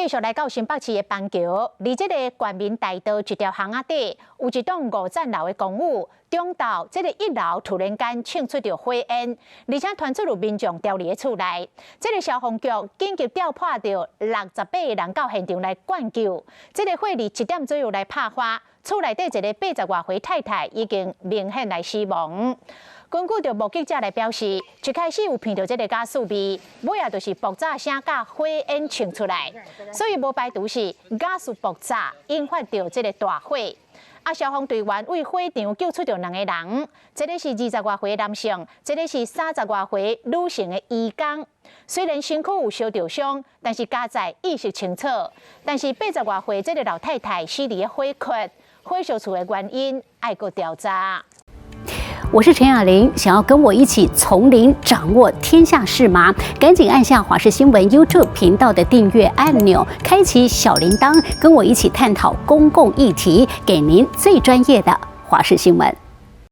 繼續來到新北市的板橋，佇這个國民大道一條巷仔底，有一棟五層樓的公寓，中晝這个一樓突然間衝出著火煙，而且傳出有民眾牢佇咧厝內。這个消防局緊急調派著68個人到現場來灌救。這个火佇1點左右來拍發，厝內底一个80外歲太太已經明顯來死亡。根據著目擊者來表示，一開始有聞著這个瓦斯味，尾仔就是爆炸聲佮火焰衝出來，所以無排除是瓦斯爆炸引發著這个大火。啊，消防隊員對火場救出著兩個人，一个是20外歲男性，一个是30外歲女性的移工。雖然身軀有燒著傷，但是佳哉意識清楚。但是80外歲這个老太太死佇咧火窟，火燒厝的原因愛閣調查。我是陳雅玲，想要跟我一起從零掌握天下事嗎？趕緊按下華視新聞 YouTube 頻道的訂閱按鈕，開啟小鈴鐺，跟我一起探討公共議題，給您最專業的華視新聞。